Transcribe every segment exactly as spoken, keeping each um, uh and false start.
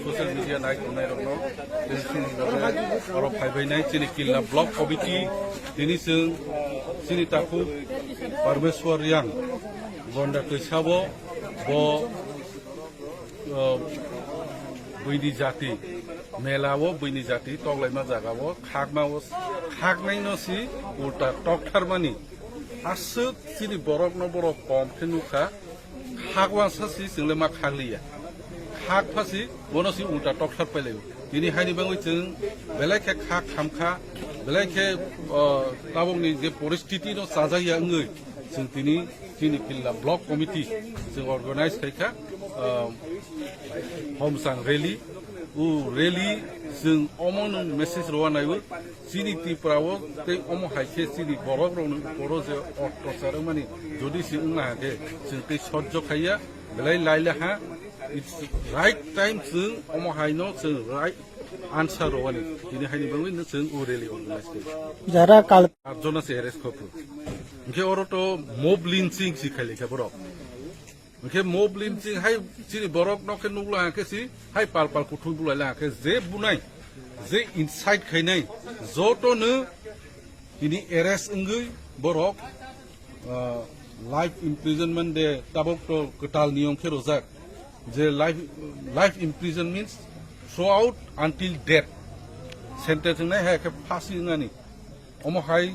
Social media nai tongnai rokno, tei chini loge oro phaibainai chini Killa Block Committee, tini chwng chini takhuk Parmeshwar Riang Gonda Twisabo bo, uh, buini jati, mela o buini jati toklaima jaga o khakma o, khaknaino si ulta toktharmani. Aswk chini borokno borok kom khe nukha, khak wansa si chwngle ma khakliya. Khak phasi bono si ulta tokthar pailaio. Tini haini bagwi chwng belai khe khak khamkha, belai khe, o, tabukni je poristiti no chajakya wngwi chwng tini chini Killa Block Committee chwng organize khaikha, o, Homsang rally. O rally chwng omo nwng message rwna naiwi. Chini Tripura o tei omo hai khe chini borok rokni uporo je ottachar wngmani jodi se wngna ha khe chwng tei sojjo khaiya, belai laila ha, it's right time chwng omo hai no chwng right answer rwani. Tini haini bagwi no chwng o rally organize khe. Jara kal- Arjona se arrest khopru. Hwnkhe oro to mob lynching si khailai kha borok. Hwnkhe mob lynching hai chini borok no khe nukla khe si hai pal pal kuthuk bulai la khe je bunai, je incite khainai joto no tini arrest wngwi borok, ah, life imprisonment de tabok to kwtal niyom khe rojak je life, life imprisonment means throughout until death sentence wngnai hai khe phasi wngnani. Omo hai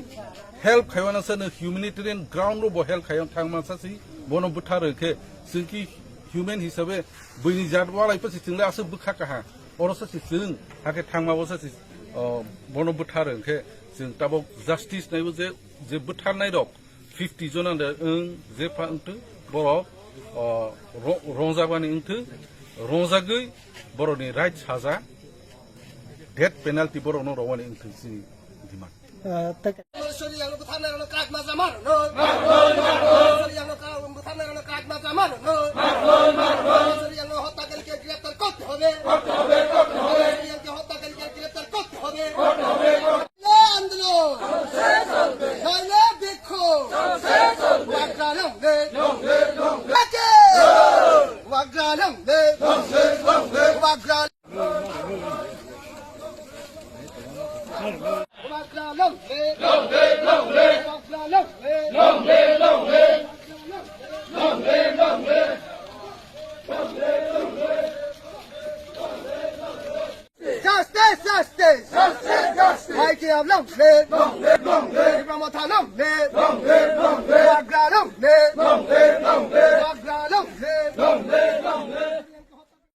help khaiwana sa no humanitarian ground ro bo help khaiwan thangma sa si bono bwthar khe chwng ki human hisabe buini jat walai pa si chwngle aswk bwkha kaha oro sa si chwng hakhe thangma bo sa si, o, bono bwthar khe chwng tabok justice naibo je, je bwtharnai rok fifty jona de wng je pha wngtwng borok, o, ro-, rongjakmani wngtwng rongjagwi borokni right saja death penalty borokno rwani wngtwng chini demand. Ah, tak- Sorry, yang bwtharnai rokno krak ma jama rokno. Sorry, yang bwtharnai rokno krak ma jama rokno. Sorry, yang হত্যাকারীকে গ্রেফতার করতে হবে। Sorry, yang হত্যাকারীকে গ্রেফতার করতে হবে। আন্দোলন। নইলে বিক্ষোভ। ওয়াগ্রা লংলে। ওয়াগ্রা লংলে। ওয়াগ্রা Justice, justice! Justice, justice! Mighty of long live! Long live, long live! Tipra Motha long live! Long live, long live! Wagra long live! Long live, long live! Wagra long live! Long live, long live!